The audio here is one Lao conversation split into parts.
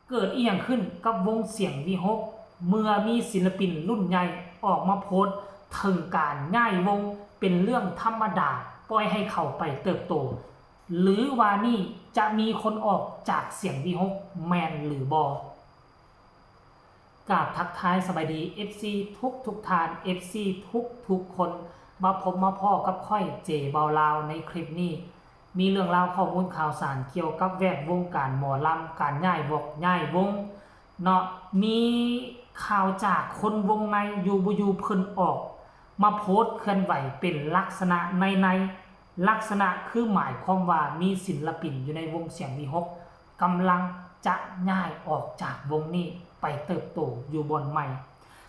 ເກີດອີ່ຫຍັງຂຶ້ນກັບວົງສຽງວີຫົກ ເມື່ອມີສິນລະປິນລຸ້ນໃຫຍ່ອອກມາໂພສເຖິງການຍ້າຍວົງເປັນເລື່ອງທຳມະດາ, ປ່ອຍໃຫ້ເຂົາໄປເຕີບໂຕ ຫຼືວ່ານີ້ຈະມີຄົນອອກຈາກສຽງວີຫົກ ແມ່ນຫຼືບໍ່? ກາບທັກທາຍສະບາຍດີ ເອັຟຊີ ທຸກທຸກທ່ານ ເອັຟຊີ ທຸກທຸກຄົນ ມາພົບມາພໍ້ກັບຂ້ອຍ ເຈ ເບົາລາວ ໃນຄລິບນີ້ ມີເລື່ອງລາວ ຂໍ້ມູນຂ່າວສານກ່ຽວກັບແວດວົງການໝໍລຳ, ການຍ້າຍວອກຍ້າຍວົງເນາະ, ມີຂ່າວຈາກຄົນວົງໃນ ຢູ່ບໍ່ຢູ່ເພິ່ນອອກມາໂພສເຄື່ອນໄຫວເປັນລັກສະນະໃນໆ ລັກສະນະຄືໝາຍຄວາມວ່າມີສິນລະປິນຢູ່ໃນວົງສຽງວີຫົກ ກຳລັງຈະຍ້າຍອອກຈາກວົງນີ້ໄປເຕີບໂຕຢູ່ບ່ອນໃໝ່.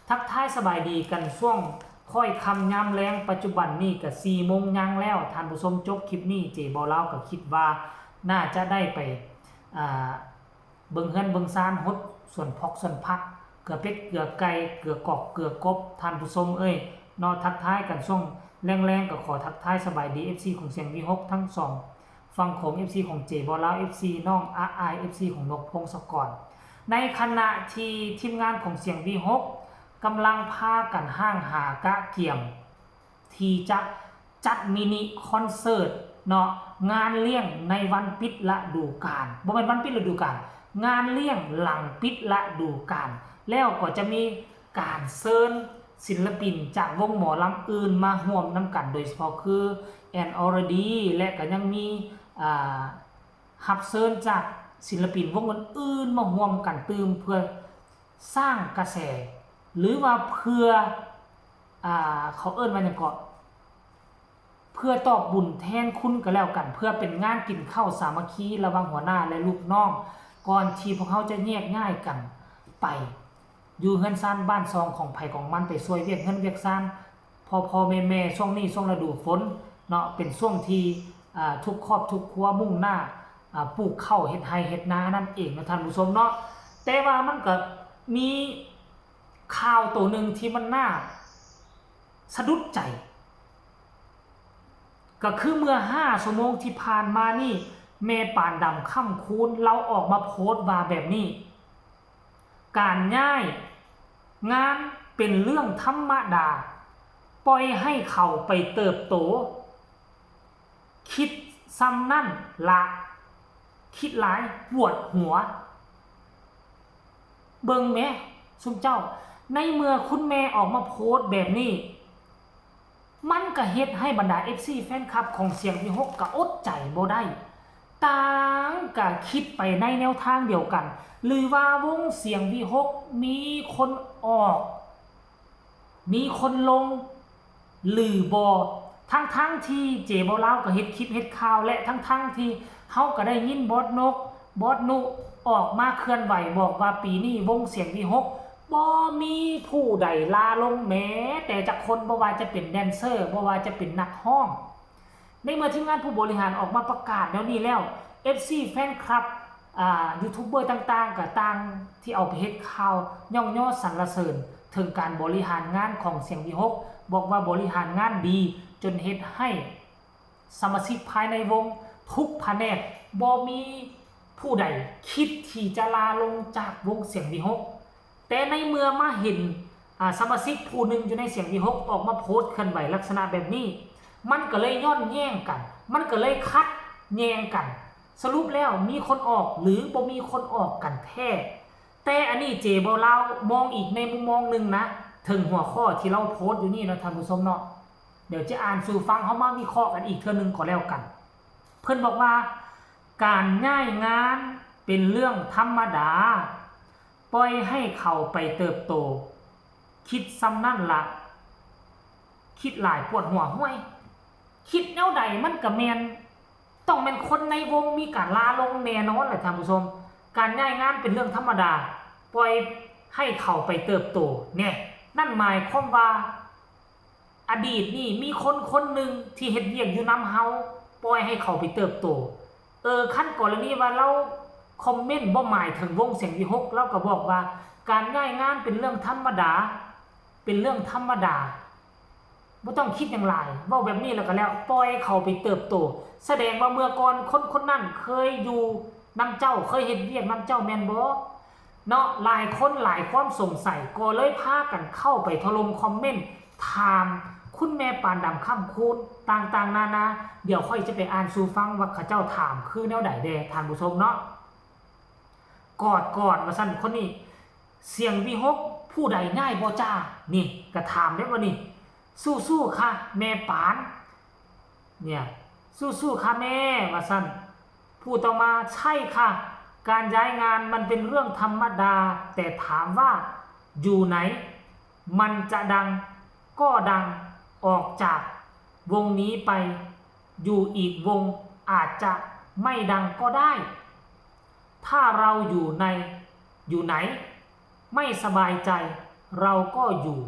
ທັກທາຍສະບາຍດີກັນຊ່ວງຄ້ອຍຄ່ຳຍາມແລງ, ປັດຈຸບັນນີ້ກະສີ່ໂມງຍັງແລ້ວ. ທ່ານຜູ້ຊົມ ຈົບຄລິບນີ້ ເຈ ເບົາລາວ ກະຄິດວ່າໜ້າຈະໄດ້ໄປ ອ່າ ເບິ່ງເຮືອນເບິ່ງຊານ, ຫົດສວນຜັກສວນຜັກ, ເກືອເປັດເກືອໄກ່, ເກືອກອກເກືອກົບ, ທ່ານຜູ້ຊົມເອີຍເນາະ. ທັກທາຍກັນຊ່ວງແລງໆ ກໍຂໍທັກທາຍສະບາຍດີ ເອັຟຊີ ຂອງສຽງວີຫົກທັງສອງຝັ່ງໂຂງ, ເອັຟຊີ ຂອງເຈ ເບົາລາວ, ເອັຟຊີ ນ້ອງອາອາຍ, ເອັຟຊີ ຂອງນົກ ພົງສະກອນ. ໃນຂະນະທີ່ທີມງານຂອງສຽງວີຫົກ ກຳລັງພາກັນຫ້າງຫາກະກຽມ ທີ່ຈະຈັດມິນິຄອນເສີດເນາະ, ງານລ້ຽງໃນວັນປິດລະດູການ, ບໍ່ແມ່ນວັນປິດລະດູການ, ງານລ້ຽງຫຼັງປິດລະດູການ, ແລ້ວກໍຈະມີການເຊີນສິນລະປິນຈາກວົງໝໍລຳອື່ນມາຮ່ວມນຳກັນ, ໂດຍສະເພາະຄື ແອນ ອອລລະດີ ແລະ ກໍຍັງມີ ອ່າ ຮັບເຊີນຈາກສິນລະປິນວົງອື່ນໆມາຮ່ວມກັນຕື່ມ ເພື່ອສ້າງກະແສ ຫຼືວ່າເພື່ອ ອ່າ ເຂົາເອີ້ນວ່າຫຍັງເກາະ ເພື່ອຕອບບຸນແທນຄຸນກໍແລ້ວກັນ, ເພື່ອເປັນງານກິນເຂົ້າສາມັກຄີລະຫວ່າງຫົວໜ້າ ແລະ ລູກນ້ອງ ກ່ອນທີ່ພວກເຮົາຈະແຍກຍ້າຍກັນໄປ ຢູ່ເຮືອນຊານບ້ານຊ່ອງຂອງໃຜຂອງມັນ, ໄປຊ່ວຍວຽກເຮືອນວຽກຊານ ພໍ່ໆແມ່ໆ. ຊ່ວງນີ້ຊ່ວງລະດູຝົນເນາະ, ເປັນຊ່ວງທີ່ ອ່າ ທຸກຄອບທຸກຄົວມຸ່ງໜ້າ ອ່າ ປູກເຂົ້າເຮັດໄຮ່ເຮັດນານັ້ນເອງເນາະທ່ານຜູ້ຊົມເນາະ. ແຕ່ວ່າມັນກໍມີຂ່າວໂຕໜຶ່ງທີ່ມັນໜ້າສະດຸດໃຈ, ກໍຄືເມື່ອຫ້າຊົ່ວໂມງທີ່ຜ່ານມານີ້ ແມ່ປານດຳ ຄ້ຳຄູນ ລາວອອກມາໂພສວ່າແບບນີ້, ການຍ້າຍງານເປັນເລື່ອງທຳມະດາ, ປ່ອຍໃຫ້ເຂົາໄປເຕີບໂຕ, ຄິດຊ່ຳນັ້ນລະ, ຄິດຫຼາຍປວດຫົວ. ເບິ່ງແມ ຊຸມເຈົ້າ, ໃນເມື່ອຄຸນແມ່ອອກມາໂພສແບບນີ້, ມັນກະເຮັດໃຫ້ບັນດາ ເອັຟຊີ ແຟນຄລັບຂອງສຽງວີຫົກກະອົດໃຈບໍ່ໄດ້, ຕ່າງກະຄິດໄປໃນແນວທາງດຽວກັນ ຫຼືວ່າວົງສຽງວີຫົກມີຄົນອອກ ມີຄົນລົງຫຼືບໍ່, ທັງໆທີ່ເຈ ເບົາລາວກະເຮັດຄລິບເຮັດຂ່າວ ແລະ ທັງໆທີ່ເຮົາກະໄດ້ຍິນບອສນົກ ບອສນຸ ອອກມາເຄື່ອນໄຫວບອກວ່າ ປີນີ້ວົງສຽງວີຫົກບໍ່ມີຜູ້ໃດລາລົງແມ້ແຕ່ຈັກຄົນ, ບໍ່ວ່າຈະເປັນແດນເຊີ, ບໍ່ວ່າຈະເປັນນັກຮ້ອງ. ໃນເມື່ອທີມງານຜູ້ບໍລິຫານອອກມາປະກາດແນວນີ້ແລ້ວ, ເອັຟຊີ ແຟນຄລັບ ອ່າ ຢູທູບເບີຕ່າງໆ ກະຕ່າງທີ່ເອົາໄປເຮັດຂ່າວຍ້ອງຍໍສັນລະເສີນເຖິງການບໍລິຫານງານຂອງສຽງວີຫົກ, ບອກວ່າບໍລິຫານງານດີ ຈົນເຮັດໃຫ້ສະມາຊິກພາຍໃນວົງທຸກພະແນກບໍ່ມີຜູ້ໃດຄິດທີ່ຈະລາລົງຈາກວົງສຽງວີຫົກ. ແຕ່ໃນເມື່ອມາເຫັນ ອາ ສະມາຊິກຜູ້ໜຶ່ງຢູ່ໃນສຽງວີຫົກອອກມາໂພສເຄື່ອນໄຫວລັກສະນະແບບນີ້, ມັນກະເລີຍຍ້ອນແຍ້ງກັນ, ມັນກະເລີຍຂັດແຍ່ງກັນ. ສະຫຼຸບແລ້ວມີຄົນອອກ ຫຼື ບໍ່ມີຄົນອອກກັນແທ້? ແຕ່ອັນນີ້ເຈ ເບົາລາວ ມອງອີກໃນມຸມມອງໜຶ່ງນະ, ເຖິງຫົວຂໍ້ທີ່ລາວໂພສຢູ່ນີ້ເນາະທ່ານຜູ້ຊົມເນາະ, ດຽວຈະອ່ານສູ່ຟັງ, ເຮົາມາວິເຄາະກັນອີກເທື່ອໜຶ່ງກໍແລ້ວກັນ. ເພິ່ນບອກວ່າ ການຍ້າຍງານເປັນເລື່ອງທຳມະດາ, ປ່ອຍໃຫ້ເຂົາໄປເຕີບໂຕ, ຄິດຊ່ຳນັ້ນລະ, ຄິດຫຼາຍປວດຫົວ. ຫ້ວຍ ຄິດແນວໃດມັນກະແມ່ນ, ຕ້ອງແມ່ນຄົນໃນວົງມີການລາລົງແນ່ນອນແຫຼະທ່ານຜູ້ຊົມ. ການຍ້າຍງານເປັນເລື່ອງທຳມະດາ, ປ່ອຍໃຫ້ເຂົາໄປເຕີບໂຕ. ແນ່, ນັ້ນໝາຍຄວາມວ່າ ອະດີດນີ້ມີຄົນຄົນໜຶ່ງທີ່ເຮັດວຽກຢູ່ນຳເຮົາ, ປ່ອຍໃຫ້ເຂົາໄປເຕີບໂຕ. ເອີ, ຄັນກໍລະນີວ່າລາວຄອມເມັນບໍ່ໝາຍເຖິງວົງສຽງວີຫົກ, ລາວກໍບອກວ່າ ການຍ້າຍງານເປັນເລື່ອງທຳມະດາ, ເປັນເລື່ອງທຳມະດາ, ບໍ່ຕ້ອງຄິດຫຍັງຫຼາຍ, ເວົ້າແບບນີ້ແລ້ວກໍແລ້ວ, ປ່ອຍເຂົາໄປເຕີບໂຕ. ສະແດງວ່າເມື່ອກ່ອນຄົນຄົນນັ້ນເຄີຍຢູ່ນຳເຈົ້າ, ເຄີຍເຮັດວຽກນຳເຈົ້າແມ່ນບໍ່? ເນາະ ຫຼາຍຄົນຫຼາຍຄວາມສົງໄສ ກໍເລີຍພາກັນເຂົ້າໄປຖະຫຼົ່ມຄອມເມັນຖາມຄຸນແມ່ປານດຳຄ້ຳຄູນຕ່າງໆນານາ. ດຽວຂ້ອຍຈະໄປອ່ານສູ່ຟັງວ່າເຂົາເຈົ້າຖາມຄືແນວໃດແດ່ທ່ານຜູ້ຊົມເນາະ. ກອດໆ ວ່າຊັ້ນ ຄົນນີ້ ສຽງວິຫົກ ຜູ້ໃດຍ້າຍບໍ່ຈ້າ? ນີ້ກະຖາມເດ້ບໍ່ນີ້. ສູ້ໆ ຄ່ະແມ່ປານ ເນຍ ສູ້ໆ ຄ່ະແມ່ ວ່າຊັ້ນ. ຜູ້ຕໍ່ມາ ໃຊ່ຄ່ະ ການຍ້າຍງານມັນເປັນເລື່ອງທຳມະດາ ແຕ່ຖາມວ່າຢູ່ໃນ ມັນຈະດັງກໍດັງ ອອກຈາກວົງນີ້ໄປຢູ່ອີກວົງອາດຈະໄມ່ດັງກໍໄດ້. ຖ້າເຮົາຢູ່ໃນ ຢູ່ໃນ ໄມ່ສະບາຍໃຈ ເຮົາກໍຢູ່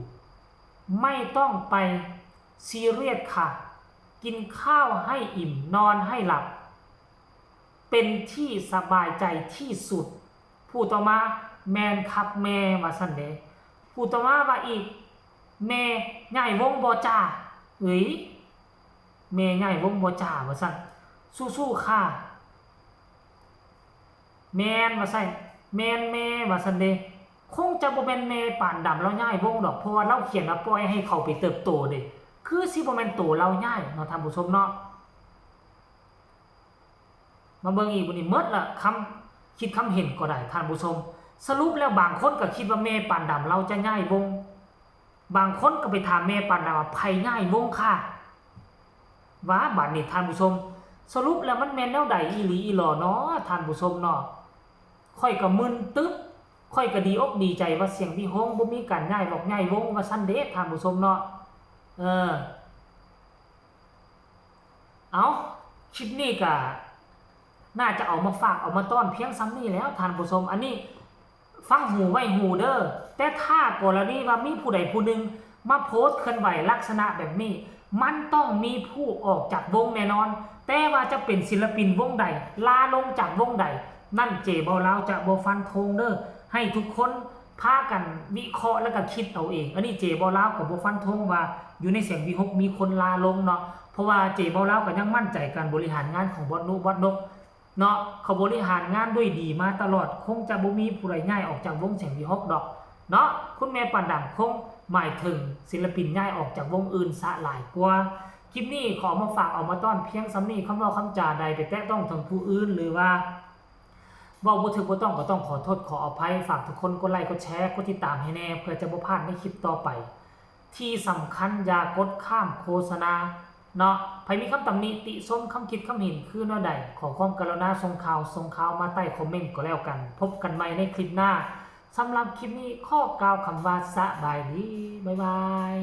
ໄມ່ຕ້ອງໄປຊີຣຽສຄ່ະ ກິນຂ້າວໃຫ້ອີ່ມ ນອນໃຫ້ຫຼັບ ເປັນທີ່ສະບາຍໃຈທີ່ສຸດ. ຜູ້ຕໍ່ມາ ແມ່ນຄັບແມ່ ວ່າຊັ້ນເດ້. ຜູ້ຕໍ່ມາວ່າອີກ ແມ່ຍ້າຍວົງບໍ່ຈ້າ? ເອີຍ ແມ່ຍ້າຍວົງບໍ່ຈ້າ? ວ່າຊັ້ນ. ສູ້ໆ ຄ່ະ ແມ່ນ ວ່າຊັ້ນ ແມ່ນແມ່ ວ່າຊັ້ນເດ້. ຄົງຈະບໍ່ແມ່ນແມ່ປານດຳລາວຍ້າຍວົງດອກ ເພາະວ່າລາວຂຽນວ່າປ່ອຍໃຫ້ເຂົາໄປເຕີບໂຕເດ້ ຄືຊິບໍ່ແມ່ນໂຕລາວຍ້າຍເນາະທ່ານຜູ້ຊົມເນາະ. ມາເບິ່ງອີກ ບັດນີ້ໝົດລະ ຄຳຄິດຄຳເຫັນກໍໄດ້ທ່ານຜູ້ຊົມ. ສະຫຼຸບແລ້ວບາງຄົນກໍຄິດວ່າແມ່ປານດຳລາວຈະຍ້າຍວົງ ບາງຄົນກໍໄປຖາມແມ່ປານດຳວ່າໃຜຍ້າຍວົງຄ່ະ ວ່າ ບັດນີ້ທ່ານຜູ້ຊົມ ສະຫຼຸບແລ້ວມັນແມ່ນແນວໃດອີ່ຫຼີອີ່ຫຼໍເນາະທ່ານຜູ້ຊົມເນາະ. ຂ້ອຍກໍມຶນຕຶບ ຂ້ອຍກໍດີອົກດີໃຈວ່າສຽງວິຫົງ ບໍ່ມີການຍ້າຍວອກຍ້າຍວົງ ວ່າຊັ້ນເດ້ທ່ານຜູ້ຊົມເນາະ. ເອີ ເອົ້າ ຄລິບນີ້ກະໜ້າຈະເອົາມາຝາກເອົາມາຕ້ອນພຽງສ່ຳນີ້ແລ້ວທ່ານຜູ້ຊົມ. ອັນນີ້ຟັງຫູໄວ້ຫູເດີ ແຕ່ຖ້າກໍລະນີວ່າມີຜູ້ໃດຜູ້ໜຶ່ງມາໂພສເຄື່ອນໄຫວລັກສະນະແບບນີ້ ມັນຕ້ອງມີຜູ້ອອກຈາກວົງແນ່ນອນ. ແຕ່ວ່າຈະເປັນສິນລະປິນວົງໃດ ລາລົງຈາກວົງໃດ ນັ້ນເຈເບົາລາວຈະບໍ່ຟັນທົງເດີ ໃຫ້ທຸກຄົນ ພາກັນວິເຄາະ ແລ້ວກໍຄິດເອົາເອງ. ອັນນີ້ເຈເບົາລາວກໍບໍ່ຟັນທົງວ່າຢູ່ໃນສຽງວິຫົກມີຄົນລາລົງເນາະ ເພາະວ່າເຈເບົາລາວກໍຍັງໝັ້ນໃຈການບໍລິຫານງານຂອງບອດນຸບອດນົກເນາະ ເຂົາບໍລິຫານງານດ້ວຍດີມາຕະຫຼອດ ຄົງຈະບໍ່ມີຜູ້ໃດຍ້າຍອອກຈາກວົງສຽງວິຫົກດອກເນາະ. ຄຸນແມ່ປານດຳຄົງໝາຍເຖິງສິນລະປິນຍ້າຍອອກຈາກວົງອື່ນຊະຫຼາຍກວ່າ. ຄລິບນີ້ຂໍເອົາມາຝາກເອົາມາຕ້ອນພຽງສ່ຳນີ້ ຄຳເວົ້າຄຳຈາໃດໄປແຕະຕ້ອງເຖິງຜູ້ອື່ນ ຫຼືວ່າ ເວົ້າບໍ່ຖືກບໍ່ຕ້ອງກໍຕ້ອງຂໍໂທດຂໍອະໄພ. ຝາກທຸກຄົນກົດໄລກົດແຊ ກົດຕິດຕາມໃຫ້ແດ່ ເພື່ອຈະບໍ່ພາດໃນຄລິບຕໍ່ໄປ. ທີ່ສຳຄັນຢ່າກົດຂ້າມໂຄສະນາເນາະ. ໃຜມີຄຳຕຳໜິຕິຊົມ ຄຳຄິດຄຳເຫັນຄືແນວໃດ ຂໍຄວາມກະລຸນາສົ່ງຂ່າວ ສົ່ງຂ່າວມາໃຕ້ຄອມເມັນກໍແລ້ວກັນ. ພົບກັນໃໝ່ໃນຄລິບໜ້າ. ສຳລັບຄລິບນີ້ຂໍກ່າວຄຳວ່າສະບາຍດີ. ບາຍບາຍ.